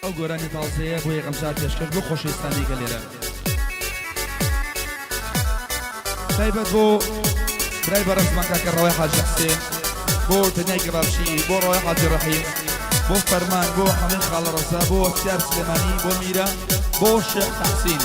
ئەو گۆرانی تازەیە بۆ یەکەم جار پێشکەش بۆ خۆشەویستانی گەلێرە تایبەت بۆ برای بەڕێزمان کاکە ڕەوای حاجی حسێن، بۆ دنیای گەبابچی، بۆ ڕەوای حاجی ڕەحیم، بۆ فەرمان، بۆ حەمەی خاڵە ڕەزا، بۆ سیار سلێمانی، بۆ میرە، بۆ شێخ تەحسین.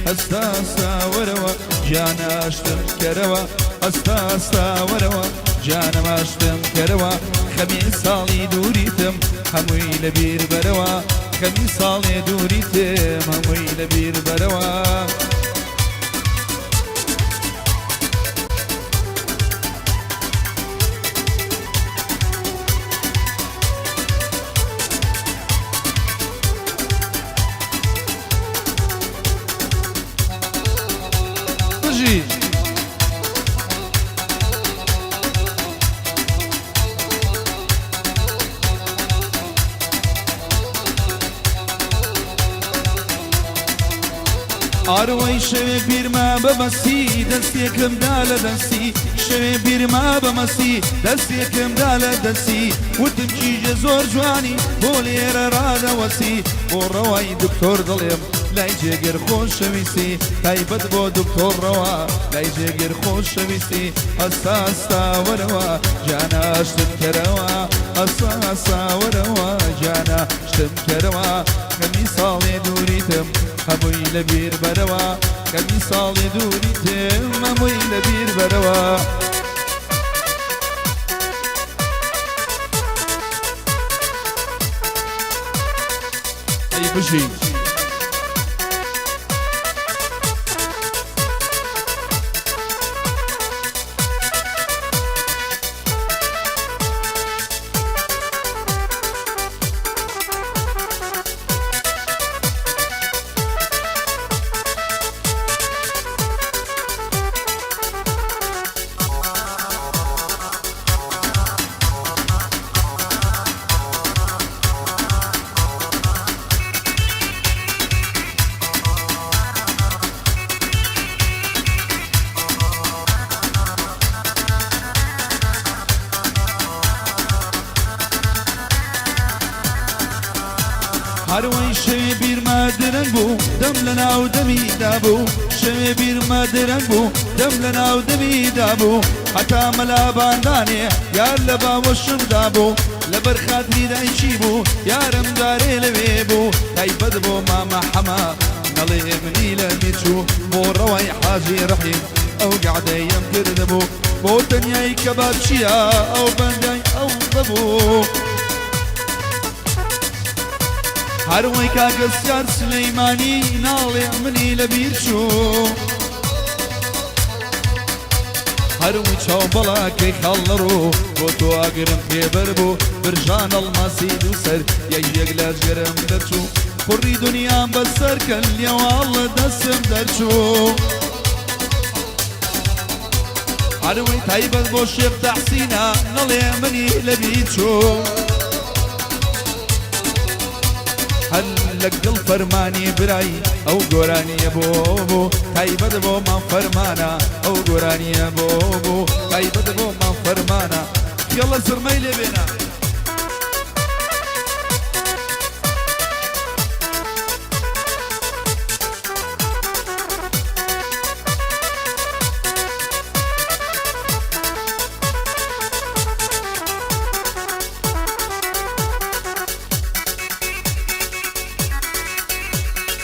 هەستا هەستا وەرەوە گیانە ئاشتم کەرەوە هەستا هەستا وەرەوە گیانم ئاشتم کەرەوە خەمی ساڵی دووریتم هەمووی لەبیر بەرەوە خەمی ساڵێ دووریتم هەمووی لەبیر بەرەوە. بژی. ئاروەی شەوێ بیرمە بە مەستی دەستێکم دا لە دەستی شەوێ بیرمە بە مەستی دەستێکم دا لە دەستی وتم کیژە زۆر جوانی بۆ لێرە ڕادەوەستی بۆ ڕەوای دکتۆر دڵێم لای جێگر خۆشەویستی تایبەت بۆ دکتۆر ڕەوا لای جێگر خۆشەویستی هەستا هەستا وەرەوە گیانە ئاشتم کەرەوە هەستا هەستا وەرەوە گیانە شتم کەرەوە خەمی ساڵێ دووریتم هەمووی لەبیر بەرەوە خەمی ساڵێ دووریتم هەمووی لەبیر بەرەوە. ئەی بژی. هەروەی شەوێ بیرمە درەنگ بوو دەم لە ناو دەمی دابوو شەوێ بیرمە درەنگ بوو دەم لە ناو دەمی دابوو هەتا مەلا باندانێ یار لە باوەشم دابوو لەبەر خاتری دایکی بوو یارم جارێ لەوێ بوو تایبەت بۆ مامە حەمە نەڵێ منی لە میچوو بۆ ڕەوای حاجی ڕەحیم ئەو گەعدەیەم کردبوو بۆ تەنیای کەبابچییە ئەو بەندای ئەو ببوو. هەروەی کاکە سیار سولەیمانی ناڵێ منی لەبیر چوو. هەروەی چاو بەڵاکەی خاڵ لەڕوو بۆ تۆ ئاگرم پێبەر بوو برژان ئەڵماسی دوو سەر یەک یەک لە جگەرم دەرچوو قوڕی دونیام بەسەر کەن لێواڵ لە دەستم دەرچوو. هەروەی تایبەت بۆ شێخ تەحسینە نەڵێ منی لەبیر چوو. هەر لەگەڵ فەرمانی برای ئەو گۆرانیە بۆ بوو تایبەت بۆ مام فەرمانە ئەو گۆرانیە بۆ بوو تایبەت بۆ مام فەرمانە خێڵە زرمەی لێ بێنە.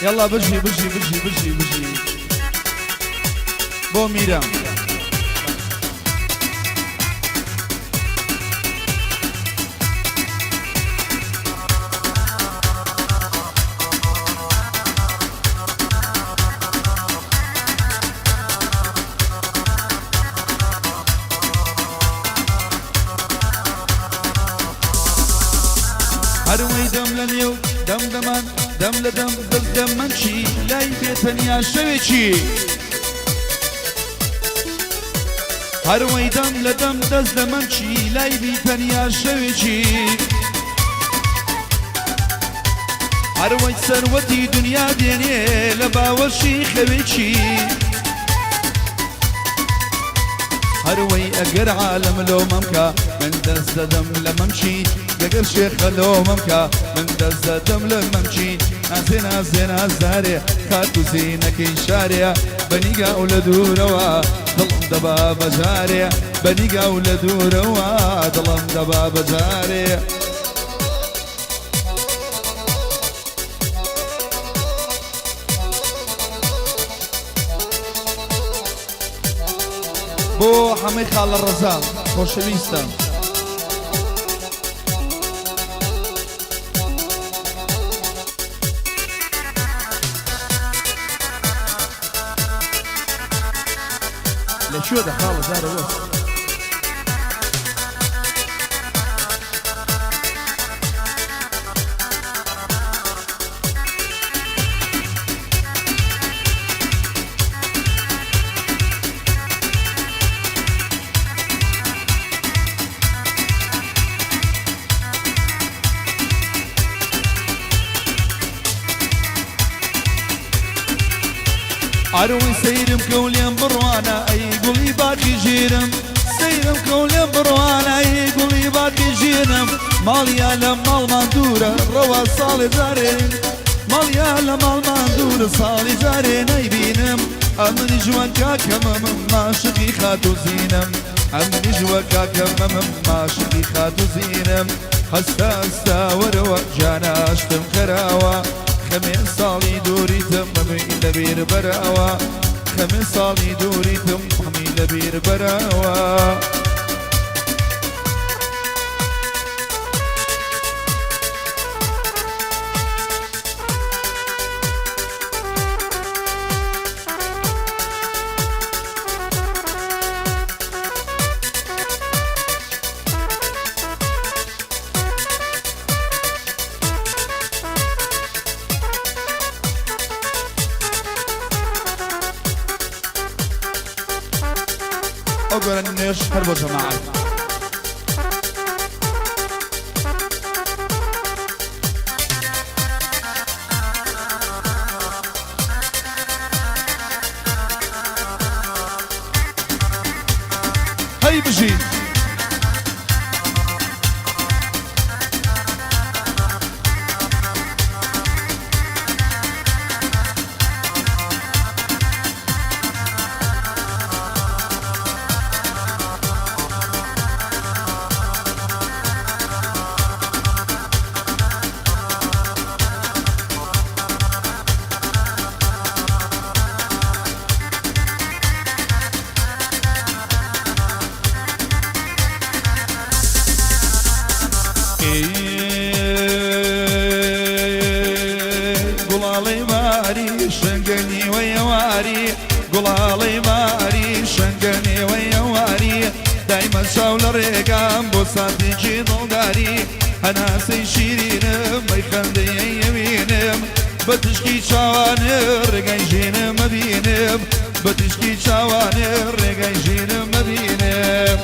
یاڵا بژی بژی بژی بژی بژی بۆ میرە. هەروەی دەم لە نێو دەم دەمان دەم لە دەم دەست دەم مەمکی لای بێ تەنیا شەوێکی. هەروەی دەم لە دەم دەست لە مەمکی لای بی تەنیا شەوێکی. هەروەی سەروەتی دنیا دێنێ لە باوەشی خەوێکی. هەروەی ئەگەر عالەم لۆ مەمکا من دەست دەدەم لە مەمکی گەگەر شێخە لۆ مەمکا من دەست دەدەم لە مەمکی نازێ نازێ نازدارێ خاتوو زینەکەی شارێ بە نیگا و لە دوورەوە دڵم دەبا بە جارێ بە نیگا و لە دوورەوە دڵم دەبا بە جارێ. بۆ حەمەی خاڵە ڕەزا خۆشەویستە. لە کوێ دە خاڵە جارە وەس. ئەرۆی سەیرم کە و لێم بڕوانە ئەی گوڵی باقی ژیرم سەیرم کە و لێم بڕوانە ئەی گوڵی باقی ژیرم ماڵیا لە ماڵمان دوورە ڕەوا ساڵێ جارێ ماڵیا لە ماڵمان دوورە ساڵی جارێ نەیبینم ئەمنیش وەک کاکە مەمم عاشقی خاتوو زینم ئەمنیش وەک کاکە مەمم عاشقی خاتوو زینم هەستە هەستە وەرەوە گیانە ئاشتم کەراوە خەمێ ساڵی دووریتم مەمی لەبیر بەرەوە خەمێ ساڵی دووریتم مەمی لەبیر بەرەوە. ئەو گۆرانی نوێش هەر بۆ جەماعەت. هەی بژین. گوڵاڵەی باری شەنگە نیوەی ئەواری گوڵاڵەی باری شەنگە نێوەی ئەواری دایمە چاو لە ڕێگام بۆ ساتێکی دڵداری هەناسەی شیرینم مەی خەندەی ئەوینم بە تشکی چاوانێ ڕێگای ژینم ئەبینم بە تشکی چاوانێ ڕێگای ژینم ئەبینم.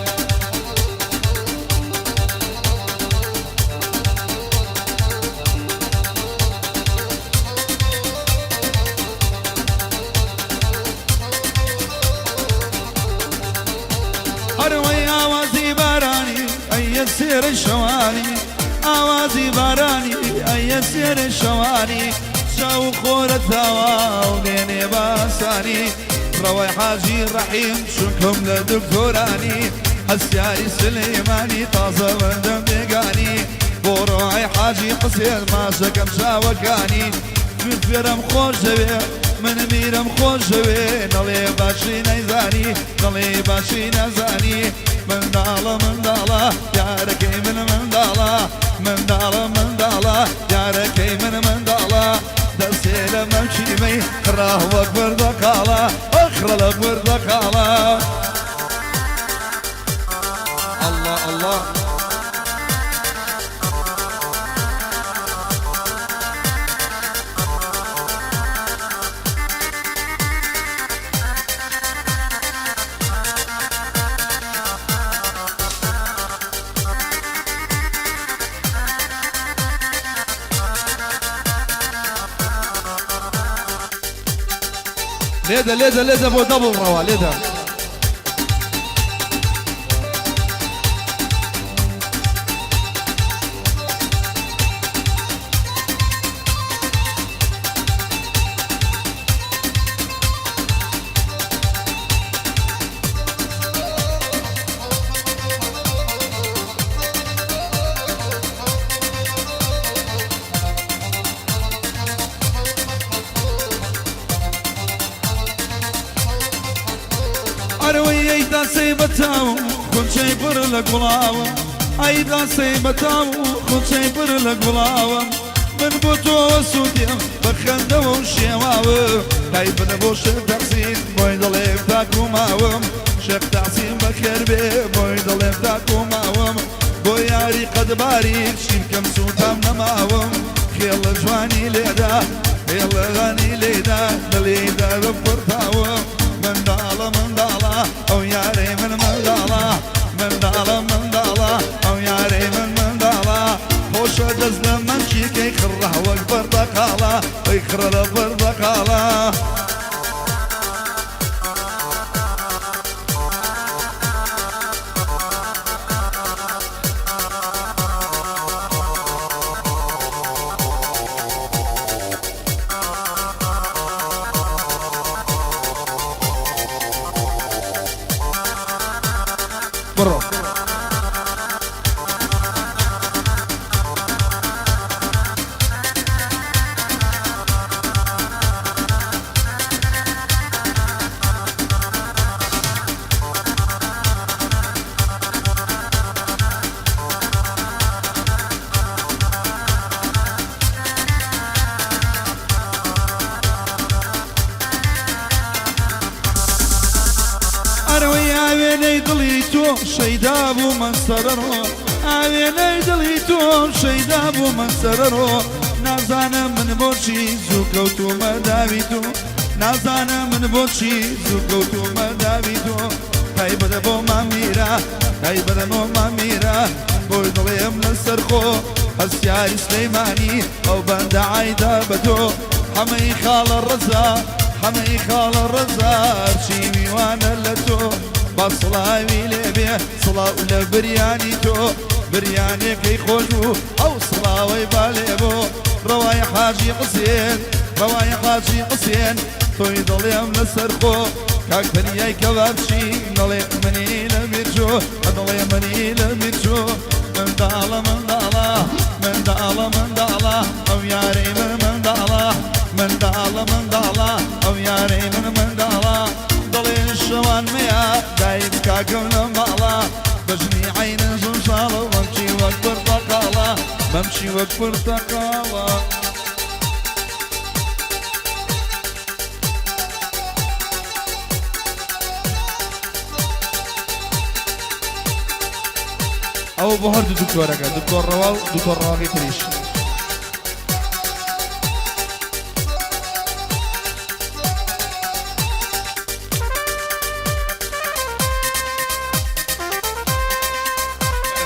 هەروەی ئاوازی بارانی ئەیە سێرە شەوانی ئاوازی بارانی ئەیە سێرە شەوانی چاو خۆرە تاواو دێنێ باسانی ڕەوای حاجی ڕەحیم چونکم لە دکتۆرانی هەستیاری سلێمانی تازە بەندەم بێگانی بۆ ڕەوای حاجی حسێن ماچەکەم چاوەکانی من فێرم خۆش دەوێ من میرم خۆش دەوێ نەڵێ باشی نەیزانی نەڵێ باشی نازانی منداڵە منداڵە یارەکەی من منداڵە منداڵە منداڵە یارەکەی من منداڵە دەستێ لە مەمکی مەی ڕاه وەک بردەقاڵە ئەخڕە لە بردەقاڵە ئەڵڵا ئەڵڵا. لێدە لێدە لێدە بۆ double ڕەوا لێدە. ئەرەوەی ئەی داسەی بەتاوم خونچەی پڕ لە گوڵاوم ئەی داسەی بەتاوم خونچەی پڕ لە گوڵاوم من بۆ تۆ سوودیم بە خەندەوە و شێواوم دای بنە بۆ شێخ تەحسین بۆی دەڵێم تاکو ماوم شێخ تەحسین بەخێر بێ بۆی دەڵێم تاکو ماوم بۆ یاری قەدباری چی بکەم سووتام نەماوم خێڵە جوانی لێدا هێڵەغانی لێدا دڵیدا بە پڕتاوم منداڵە منداڵە ئەو یارەی من منداڵە منداڵە منداڵە ئەو یارەی من منداڵە خۆشە دەست لە مەمکیکەی خڕە وەک بەردەقاڵە ئەی خڕە لە بەردەقاڵە. بڕۆ. ئەرەوەی ئاوێنەی دڵی تۆ شەیدا بوومە سەرەڕۆ ئاوێنەی دڵی تۆ شەیدا بوومە سەرەڕۆ نازانم من بۆچی زوو کەوتوومە داوی تۆ نازانم من بۆچی زوو کەوتوومە داوی تۆ تایبەتە بۆ مامیرە تایبەتە بۆ مامیرە بۆی دڵێم لەسەر خۆ هەستیاری سلەیمانی ئەو بەندە عایدە بە تۆ حەمەی خاڵە ڕەزا حەمەی خاڵە ڕەزا هەرچی میوانە لە تۆ با سڵاوی لێ بێ سڵاو لە بریانی تۆ بریانێکەی خۆش بوو ئەو سڵاوەی با لێ بۆ ڕەوای حاجی حوسێن ڕەوای حاجی حوسێن تۆی دڵێم لەسەر خۆ کاک فریای کەبابچی دەڵێ منی لە بیرچۆ دەڵێ منی لە بیرچۆ منداڵە منداڵە منداڵە منداڵە ئەو یارەی من منداڵە منداڵە منداڵە ئەو یارەی من منداڵە دەڵێ شەوان مەیە دایک کاکەم لە ماڵە بەژنی عەینە ژنژاڵە مەمکی وەک پرتەقاڵە مەمکی وەک پرتەقاڵە. ئەوە بۆ هەردوو دکتۆرەکە دکتۆر ڕەوا و دکتۆر ڕەواقی تریش.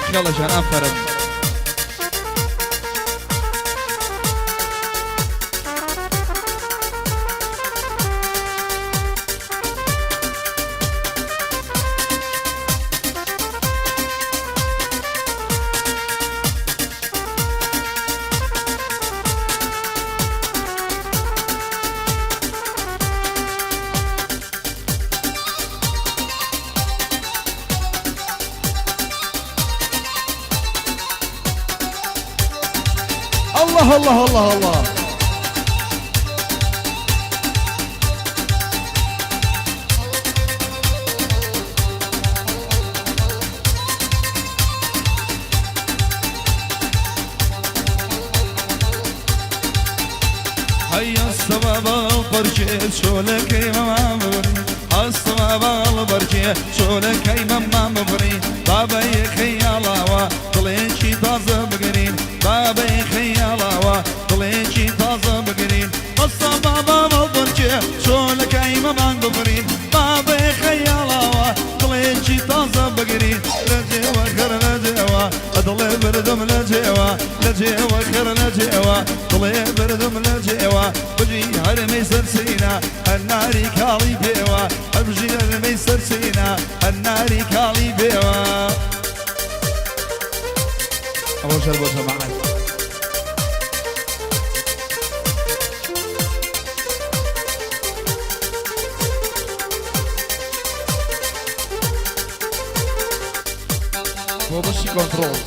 خێڵە جان ئافەرم. الله الله الله الله. هەی هەستەوە باڵ بەرکێ چۆلەکەی مەمان ببڕی هەستەوە باڵ بەرکێ چۆلەکەی مەمان ببڕی بابەی خەیاڵاوە دڵێکی تازە بگرین بابەی خەیاڵاوە دڵێکی تازە بگرین هەستەوە باڵ بەرکێ چۆلەکەی مەمان ببڕین بابەی خەیاڵاوە دڵێکی تازە بگرین لە جێوە خەر لە جێوە دڵێ بردم لە جێوە لە جێوە خەر لە جێوە. پێوە، دڵێ بردم لە جێوە، بژی هەرمەی سەرسینە هەناری کاڵی پێوە، هەبژی هەرمەی سەرسینە هەناری کاڵی پێوە. ئەوەش هەر بۆ جەماعەت. بۆ بەشی کۆنتڕۆڵ.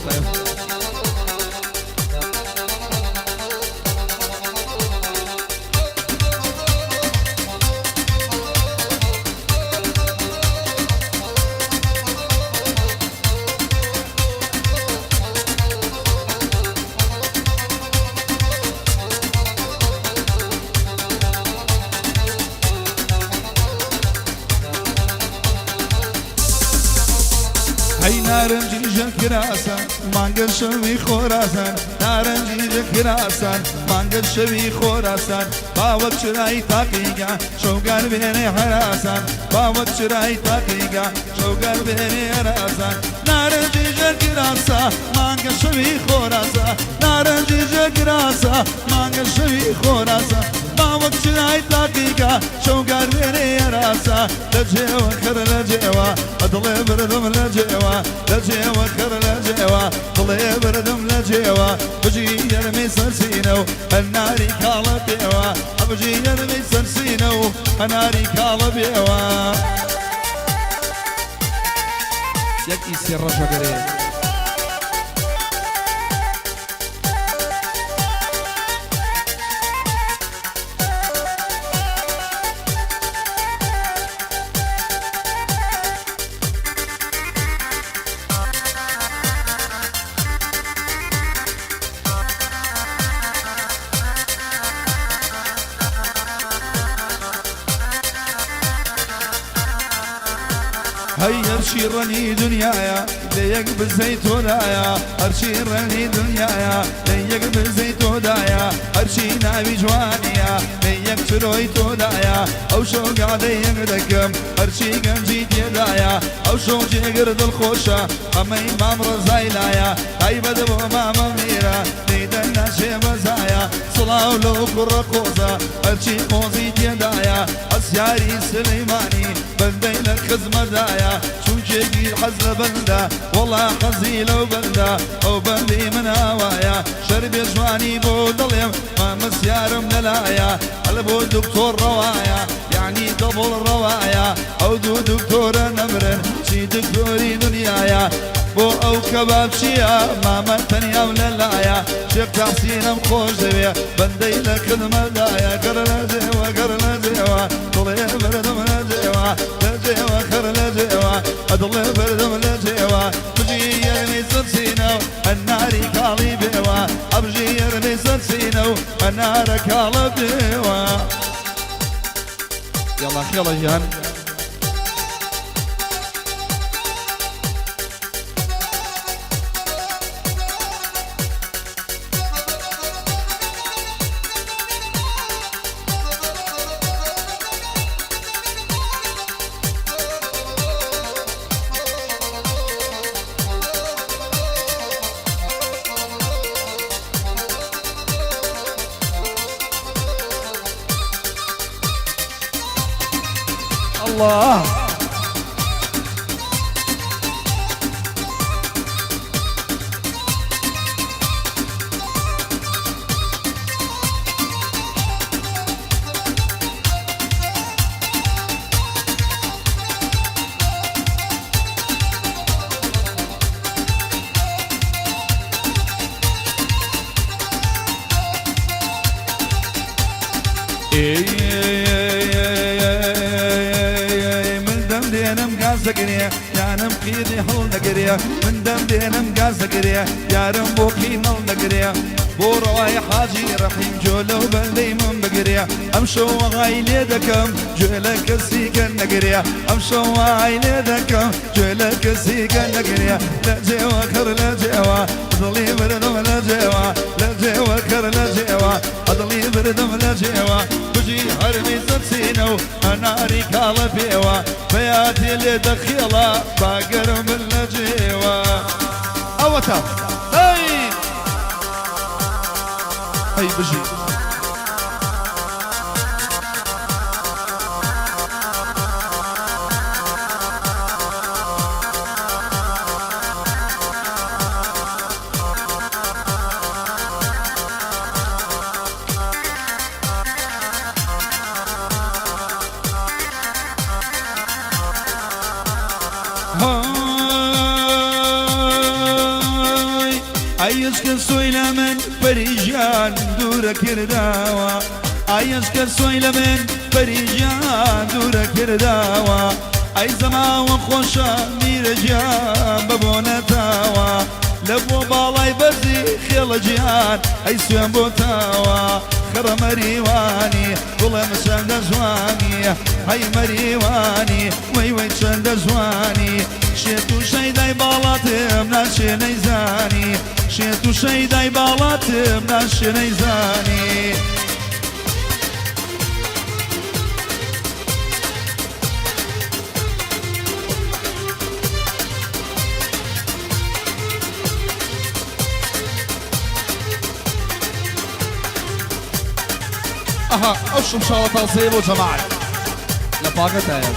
هەی نارنجی ژە کراسان مانگە شەوی خۆراسان، نارنجی ژە کراسان مانگە شەوی خۆراسان، باوەک چرای تاقیگە شەوگار بێنێ هەراسان، باوەک چرای تاقیگە شەوگار بێنێ هەراسان، نارنجی ژە کراسە مانگە شەوی خۆراسە، نارنجی ژە کراسە مانگە شەوی خۆراسە، باوەک چرای تاقیگە شەوگار بێنێ هەراسە. لە جێوە خەر لە جێوە دڵێ بردم لە جێوە، لە جێوە خەر لە جێوە دڵێ بردم لە جێوە، بژی یەرمی سەرسینە و هەناری کاڵە پێوە، بژی یەرمی سەرسینە و هەناری کاڵە پێوە. یەک ئیسی ڕەشەگەرێ. هەی هەرچی ڕەنی دنیاە لە یەک بزەی تۆدایە، هەرچی ڕەنی دنیاە لە یەک بزەی تۆدایە، هەرچی ناوی جوانیە لە یەک چرۆی تۆدایە، ئەو شەوگادەی یەک دەکەم هەرچی گەنجی تێدایە، ئەو شەو جێگر دڵخۆشە ئەمەی مام ڕەزای لایە، تایبەت بۆ مامە میرە لێی دەرناچێ بەزایە، سڵاو لەو کوڕە قۆزە هەرچی قۆزی تێدایە، ئەسیاری سلەیمانی بەندەی لە خزمەتدایە، چونکێکی حەز لە بەندە وەڵا حەزی لەو بەندە، ئەو بەندەی من ئاوایە شەربێ جوانی بۆ دەڵێم مامە سیارم لەلایە، هەل بۆ دکتۆر ڕەوایە یەعنی دەبڵ ڕەوایە، ئەو دوو دکتۆرە نەمرن چی دکتۆری دنیایە، بۆ ئەو کەبابچییە مامە تەنیام لەلایە، شێخ تەحسینم خۆش دەوێ بەندەی لە خزمەتدایە، گەر لە جێوە گەر لە جێوە دڵێ بردم لە جێوە، لە جێوە خەر لە جێوە دڵێ بردم لە جێوە، بژی یەرمی سەرسینە و هەناری کاڵی بێوە، ئەبژی یەرمی سەرسینە و هەنارە کاڵە بێوە. یاڵا خێڵە گیان. الله. من دەم دێنم گاز دەگرێ، یانم قیری هەڵ دەگرێ، من دەم دێنم گاز دەگرێ، یارم بۆ قین هەڵ دەگرێ، بۆ ڕەوای حاجی ڕەحیم جۆ لەو بەندەی من بگرێ، ئەم شەو وەغای لێ دەکەم گوێ لە کەسی گەن نەگرێ، ئەم شەو وای لێ دەکەم گوێ لە کەسی گەن نەگرێ، لە جێوە خڕ لە جێوە دڵی بردم لە جێوە، لە جێوە خڕ لە جێوە دڵی بردم لە جێوە، بژی هەرمی سەرسینە و هەناری کاڵە پێوە، بەیاتێ لێ دەخێڵە باگەرم بن لە جێوە. ئەوەتە ئەی. هەی بژی. های ئەی ئەشکە سۆی لە من پەریژان دوورە کرداوە، ئای ئەشکە سۆی لە من پەریژان دوورە کرداوە، ئەی زەماوە خۆشە میرە گیان بە بۆنەتاوە، لە بۆ باڵای بەرزی خێڵە گیان ئەی سوێن بۆ تاوە، خڕە مەریوانی گوڵم چەندە جوانی، هەی مەریوانی وەی وەی چەندە جوانی، شێت و شەیدای باڵاتم ناشێ نەیزانی، شێت و شەیدای باڵاتم ناشێ نەیزانی. ئەها ئەو شمشاڵە تازەیە بۆ جەماعەت لە پاکەتایە.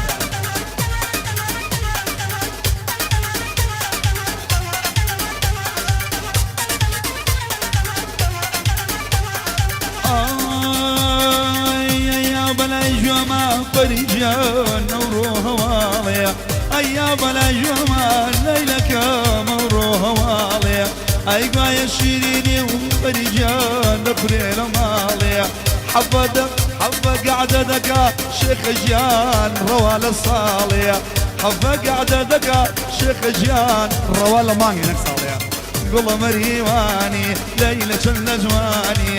ئای ئەیا بەلای گوێما پەری گیان ئەوڕۆ هەواڵەیە، ئەیا بەلای گوێما لەیلەکەم ئەوڕۆ هەواڵەیە، ئەی گوایە شیرینی و پەری گیان دەخورێ لە ماڵەیە، حەفە دەق حەفە گەعدە دەکا شێخە گیان ڕەوا لە ساڵەیە، حەفە گەعدە دەکا شێخە گیان ڕەوا لە مانگێ نەک ساڵەیە. گوڵە مەریوانی لەیلە چەندە جوانی،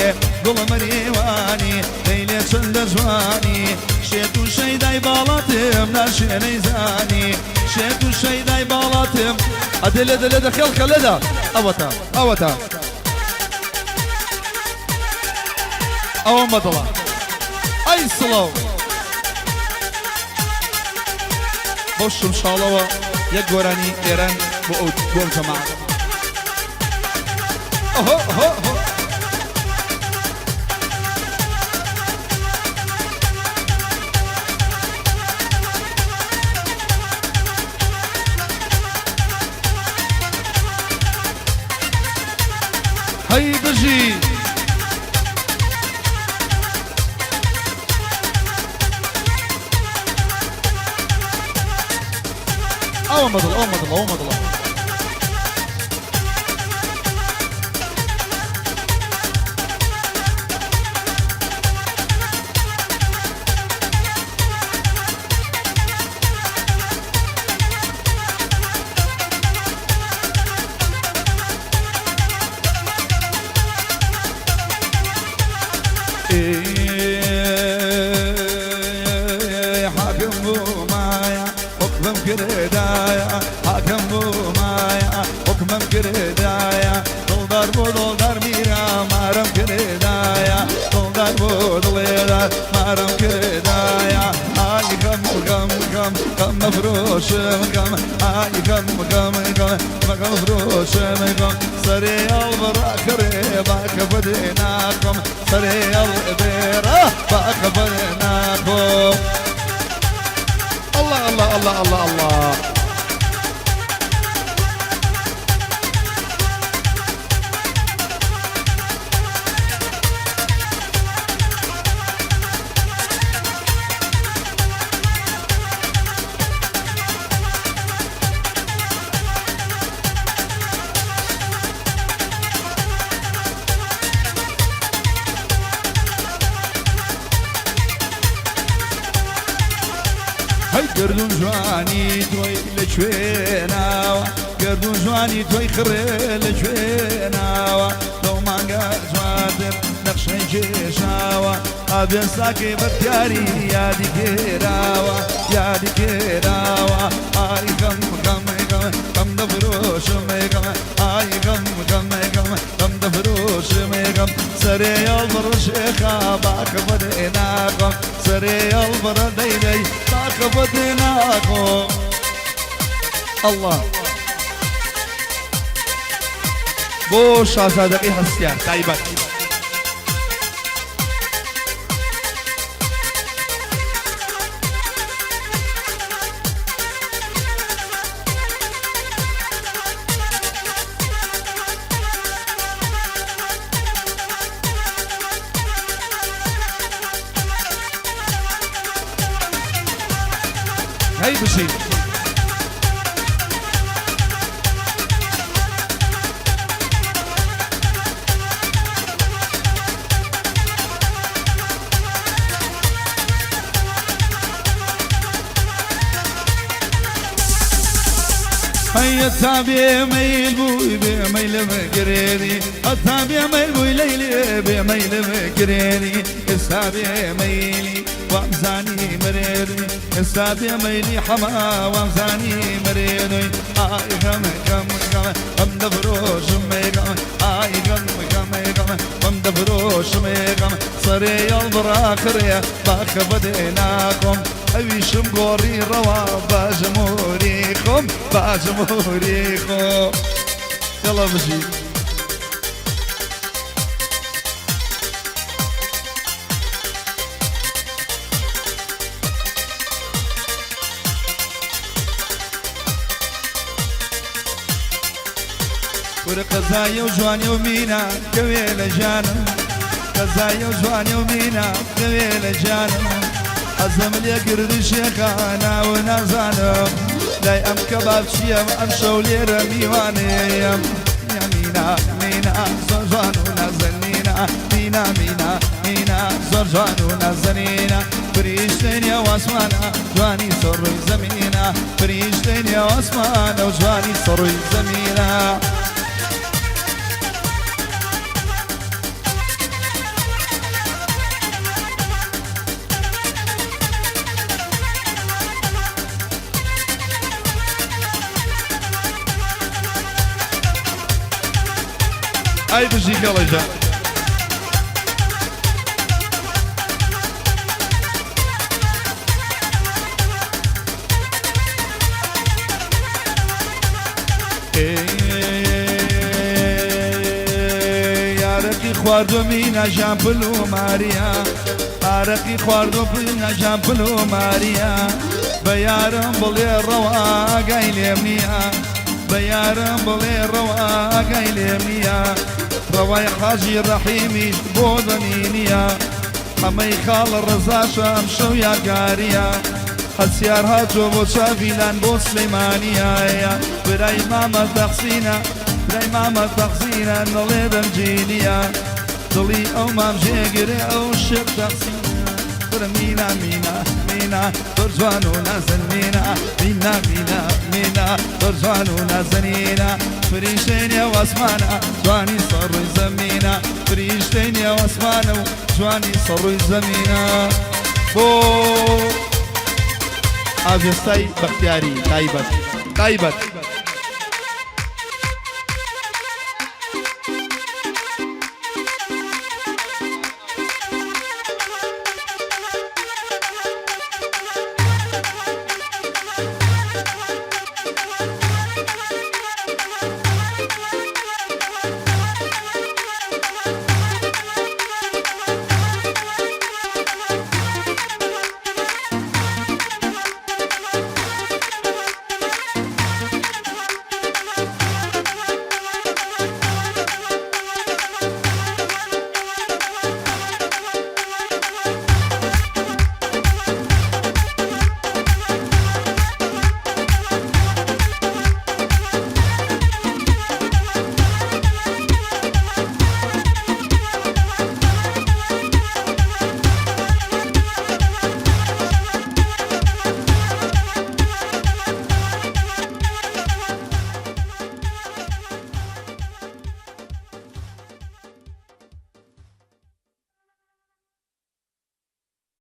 گوڵە مەریوانی لەیلە چەندە جوانی، شێت و شەیدای باڵاتم ناشێ نەیزانی، شێت و شەیدای باڵاتم. ئەدێ لێدە لێدە خێڵکە لێدە، ئەوەتە ئەوەتە ئەوەم بەدڵە. ئەی سڵاو بەو شمشاڵەوە یەک گۆرانی ئێران بۆ ئەو بۆ ئەم جەماعەت. ئۆهۆ ئۆهۆ ئۆهۆ. هەی بژی. ئەوەم بەدڵ ئەوەم بەدڵ ئەوەم بەدڵە. حاکم بوو مایە حکمم کردایە، حاکم بوو مایە حکمم کردایە، دڵدار بۆ دڵدار میرا مارم کردایە، دڵدار بۆ دڵێدار مارم کردایە، ئای غەم غەم غەم غەم مەفرۆشم غەم، ئای غەم غەم غەم غەم فرۆشم غەم، سەرێ ئەڵبڕا کڕێ باکە بەدێ ناخۆم، سەرێ ئەڵبێرە باکە بەدێ ناخۆم. الله الله الله الله الله. هەی گردون جوانی تۆی لەکوێ ناوە، گردون جوانی تۆی خڕێ لەکوێ ناوە، لەو مانگە جوانتر نەخشەی کێشاوە، ئابێن ساکەی بەختیاری یادی کێراوە، یادی کێراوە، ئای غەم غەم غەم غەم دەفرۆشم غەم، ئای غەم غەم غەم غەم دەفرۆشم غەم، سەرێ ئەڵبڕ شێخا باکە بەدێ ناخۆم، سەرێ ئەڵبڕ دەیدەی باکە بەدێ ناخۆم. الله بۆ شازادەکەی هەستیار تایبەت. هەی بژین. هەی تا بێ مەیل بووی بێ مەیلم گرێنی هەتا بێ مەیل بووی لەیلێ بێ مەیلم گرێنی ئێستا بێ مەیلی وامزانی مرێنی ئێستا بێ مەیلی حەما وامزانی مرێنی ئای غەم غەم غەم غەم دەفرۆشم غەم ئای غەم غەم غەم غەم دەفرۆشم غەم سەرێ یەڵبڕا خڕێ باخە بەدێ ناخۆم ئەویشم گۆڕی ڕەوا باژمۆری خۆم باژمۆری خۆم یەڵا بژی. کورە قەزایە و جوانی و مینا کەوێ لە ژیانم قەزایە و جوانی و مینا کەوێ لە ژیانم حەزم لێ کردی شێخە ناو نازانم لای ئەم کەبابچیەم ئەم شەو لێرە میوانەیەم مینا مینا زۆر جوان و نازەنینە مینا مینا مینا زۆر جوان و نازەنینە فریشتەی نێو ئاسمانە جوانی سەر ڕووی زەمینە فریشتەی نێو ئاسمانە و جوانی سەر ڕووی زەمینە. ئای بژی کەڵەژە. ئارەقی خواردوە مینا ژان پل و ماریا ئارەقی خواردوە مینا ژان پل و ماریا بە یارم بڵێ ڕەوا ئاگای لێم نییە بە یارم بڵێ ڕەوا ئاگای لێم نییە ڕەوای حاجی ڕەحیمیش بۆ دەمی نییە حەمەی خاڵە ڕەزاشە ئەمشەو یادگاریە هەسیار هاتووە بۆ چاڤیلان بۆ سلەیمانیە برای مامە تەحسینە برای مامە تەحسینە نەڵێ دەمجینیە دڵی ئەو مام جێگرێ ئەو شێخ تەحسینە کورە مینا مینا مینا زۆر جوان و نازەنینە مینا مینا مینا زۆر جوان و نازەنینە فریشتەی نێو ئاسمانە جوانی سەر ڕووی زەمینە فریشتەی نێو ئاسمانە و جوانی سەر ڕووی زەمینە بۆ ئاڤێستای بەختیاری تایبەت تایبەت.